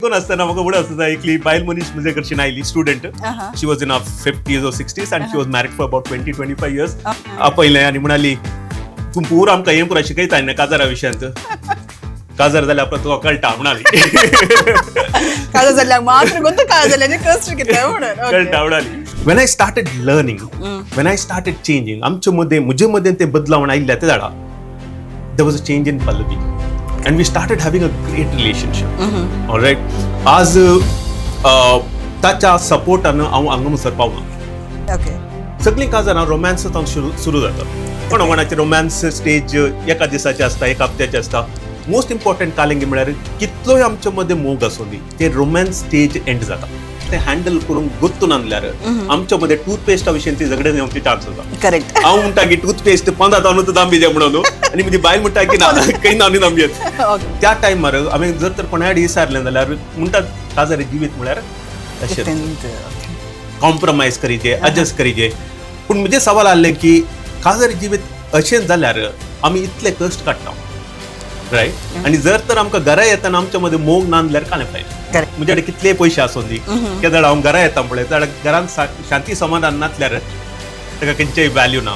शिकून आसतना म्हाका फुडें आसता, एकली बायल मनीस म्हजे कडच्यान आयली, student. She was in 50s or 60s and she was married for about 20-25 years. आपयलें आनी म्हणाली, तूं पुरो आमकां हें पुरा शिकयता न्ही काजारा विशयांत, काजार जाल्यार आपलो तुका कळटा, म्हणाली. काजार जाल्यार मात्र गोत्त, काजार जाल्यार कष्ट कितें म्हणून. कळटा, म्हणाली. When I started learning, when I started changing, आमचे मदें, म्हजे मदें तें बदलावण आयिल्लें ते जाणा, there was a change in Pallavi and we started having a great relationship. All right, आज ताच्या सपोर्टान हांव हांगा म्हणसर पावला. सगळीं काजारां रोमॅन्स सुरू सुरू जाता, पण कोणाचे रोमॅन्स स्टेज एका दिसाचे आसता, एका हप्त्याचे आसता. मोस्ट इम्पॉर्टंट कालिंग म्हळ्यार कितलोय आमचे मदें मोग आसूं दी, ते रोमॅन्स स्टेज एंड जाता. ते हँडल करूंक गोत्तू नासल्यार आमच्या मदें टूथपेस्टा विशीं ती झगडे जावची चान्स आसा. हांव म्हणटा की टूथपेस्ट पंदरा जावन दांबी जाय म्हणून आनी म्हजी बायल म्हणटा की ना, खंय ना दांबयेत. त्या टायमार आमी जर तर कोणा विचारलें जाल्यार म्हणटात, काजारी जिवीत म्हळ्यार तशें कॉम्प्रोमायज करीजे, एडजस्ट करीजे. पूण म्हजें सवाल आहलें की काजारी जिवीत अशें जाल्यार आमी इतले कश्ट काडटा, रायट, आनी जर तर आमकां घरा येतना आमच्या मदें मोग ना जाल्यार कांय फायदो? म्हजे कडेन कितलेय पयशे आसूं दी, केदळ हांव घरा येता पळय जाल्यार घरांत शांती समाधान नासल्यार ताका खंयचेय व्हॅल्यू ना.